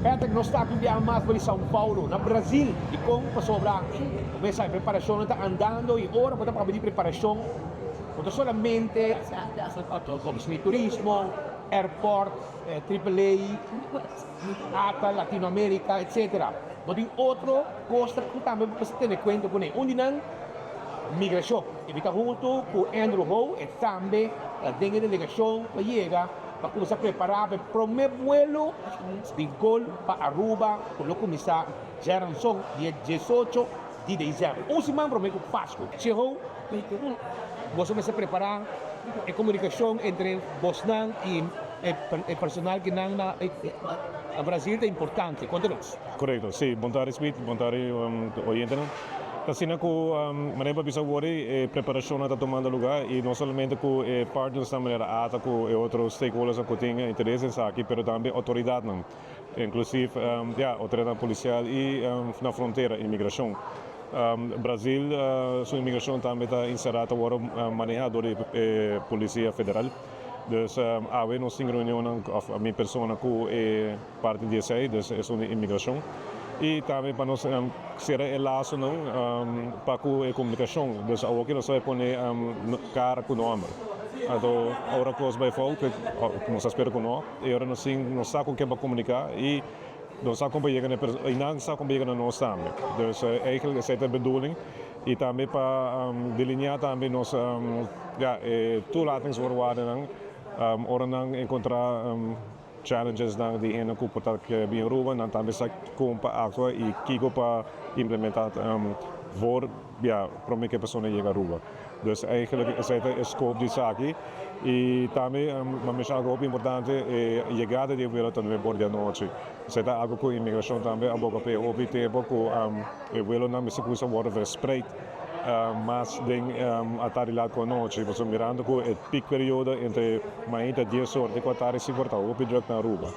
Patrick, nos ta aki un biaha mas for di São Paulo, na Brazil. Dikon? Pasobra mesa e preparashonnan ta andando i ora bo ta papia di preparashon no ta solamente Komishon di Turismo, airport, Triple A, ATA, Latinoamerica, etcetera. Bo tin otro kosnan ku tambe bo mester tene kuenta kuné. Un di nan, migrashon. I mi ta huntu ku Andrew Ho, e tambe ta den e delegashon pa yega pa kuminsá prepará pa e promé buelo di gol pa Aruba ku lo kuminsá djaranson dia 18 di desèmber, un siman promé ku Pasku. Che Ho, boso mester prepará e komunikashon entre bosnan i e personal ki nan na Brasil ta importante. Konta nos. Korekto, si. Bon tardi Smith, bon tardi oyentenan. Ta asina ku manera bo a bisa awor e preparashonnan ta tumando lugá i no solamente ku e partnersnan manera ata ku e otro stakeholdersnan ku tin interes den esaki pero tambe outoridatnan inklusiv ya outoridatnan polisial i na frontera imigrashon. Brazil su imigrashon tambe ta enserá ta wòrdu manehá dor di e polisia federal. Dus awe nos tin reunionnan òf mi persona ku e parti di esei, dus esun di imigrashon. I tambe pa nos sera e lasonan pa ku e komunikashon. Dus awoki nos ta bai pone kara ku nòmber. Anto ora kos bai fout, nos ta spera ku no, e ora nos tin nos sa ku ken pa komuniká i nos sa kon pa yega na e persona i nan sa kon pa yega na nos tambe. Dus eigentlik esei ta e bedoeling. I tambe pa delineá tambe nos ya e toelatingsvoorwaardennan ora nan enkontrá challengesnan di hende ku por ta ke bin Aruba nan tambe sa kon pa aktua i kiko pa implementá voor ya prome ku e persona yega Aruba. Dus eigenlijk esei ta e scope di esaki i tambe mi a menshoná algu hopi importante e yegada di e vuelo ta nuebe or di anochi. Esei ta algu ku imigrashon tambe a boka p'e hopi tempu ku E vuelonan mester cuminsa wordo verspreid mas den atardi laat cu anochi, pasobra mirando cu e peak periodo entre mainta dies or te cu atardi sinku or ta hopi druk na Aruba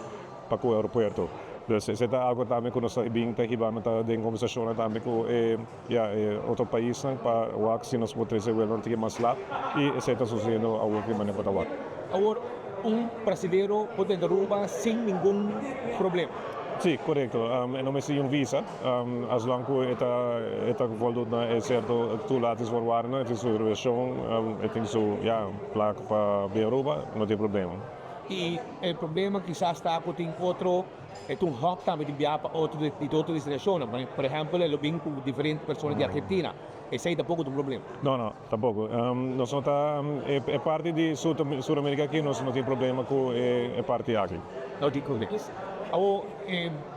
pa cu aeropuerto. Dus esey ta algo tambe cu nos ta bin ta hibando ta den conversacionnan tambe cu e ya e otro paisnan pa wak si nos por trece e vuelonan tiki mas laat y esey ta sucediendo awor ki manera cu ta wak. Awor un brasilero por drenta Aruba sin ningun problema? Si, corecto. E no mester di un visa. As long cu e ta e ta voldoet na e cierto toelatingsvoorwaarden, e tin su reservacion, e tin su ya placa pa bin Aruba, no tin problema. Y e problema kisas ta cu tin otro, e ta un hub tambe di biaha pa otro di otro destinacionnan. Por ehempel e lo bin cu diferente persona di Argentina. Esey tampoco ta un problema. No, no, tampoco. Nos no ta, e parti di Sur America aki nos no tin problema cu e parti aki. No tin problema. Awor,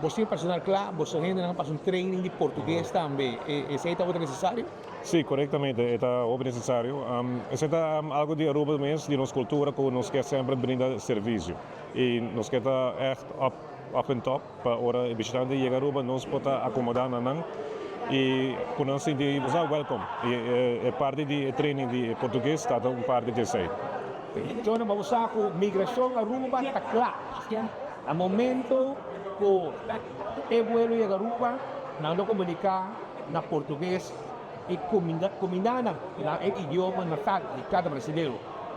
bo tin personal cla, boso hendenan a pasa un training di portugues tambe. Esey tabata necesario? Si, corectamente, e ta hopi necesario. Esey ta algo di Aruba mes, di nos cultura cu nos kier semper brinda servicio. Y nos kier ta echt up, up and top. Pa ora e bishitante yega Aruba nos por ta acomoda na nan y cu nan sinti bo sa welcome. Y e parti di e training di e portugues ta ta un parti di esey. John, bo sa cu migracion Aruba ta cla. Na momento cu e vuelo yega Aruba nan lo comunica na portugues y cuminda nan na e idioma natal di cada brasilero.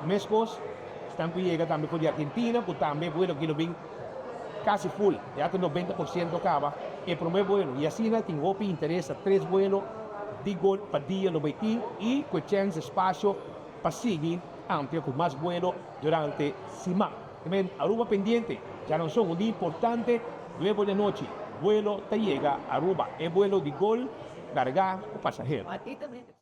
Mescos esnan cu yega tambe for di Argentina cu tambe e vuelo aki lo bin Casi full, ya ta 90% caba e prome vuelo y asina tin hopi interes ta tres vuelo di gol pa dia lo bay tin y cu e chens espacio pa sigui amplia cu mas vuelo durante siman. Amen Aruba pendiente, djaranson un dia importante nuevo di anochi vuelo ta yega Aruba e vuelo di gol carga cu pasahero.